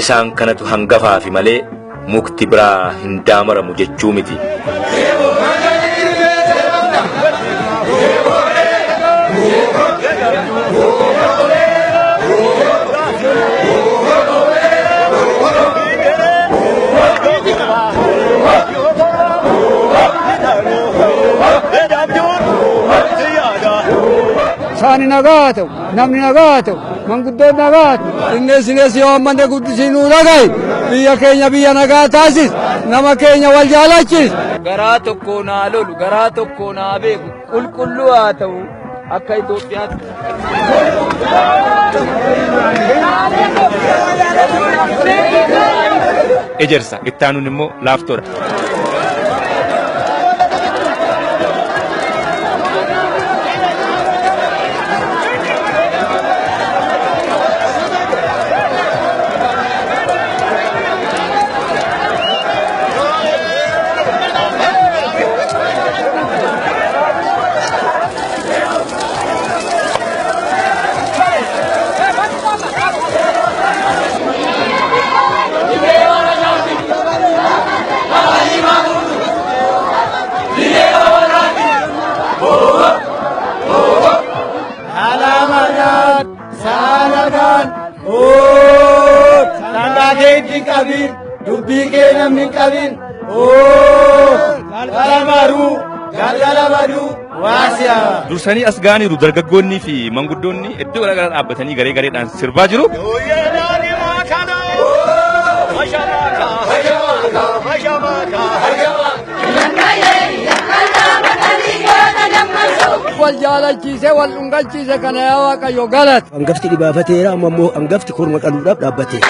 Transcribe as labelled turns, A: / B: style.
A: Isaan kanatu hangafaafi malee mukti biraa hin daamaramu jechuu miti.
B: Saani nagaa haa ta'u, namni nagaa haa ta'u, manguddoon nagaa haa ta'u. Innis yoo ammanne guddisii nuu dhaga'i. Biyya keenya biyya nagaa taasis. Nama keenya wal jaalachis.
C: Garaa tokko naa lolu, garaa tokko naa beeku, qulqulluu haa ta'u akka Itoophiyaatti.
A: Ejersa itti aanuun immoo laaftoodha.
B: Sangaa kee itti qabin, dubbii kee namni hin qabin. Galgala baruu, galgala baduu, waasiyaa.
A: Dursanii as ga'aniiru dargaggoonnii fi manguddoonni iddoo garaa garaa dhaabbatanii garee gareedhaan sirbaa jiru.
B: Wal jaalachiise, wal dhungachiise kana yaa Waaqayyo galata.
D: Hangafti dhibaafateera amma immoo hangafti korma qaluudhaaf dhaabbateera.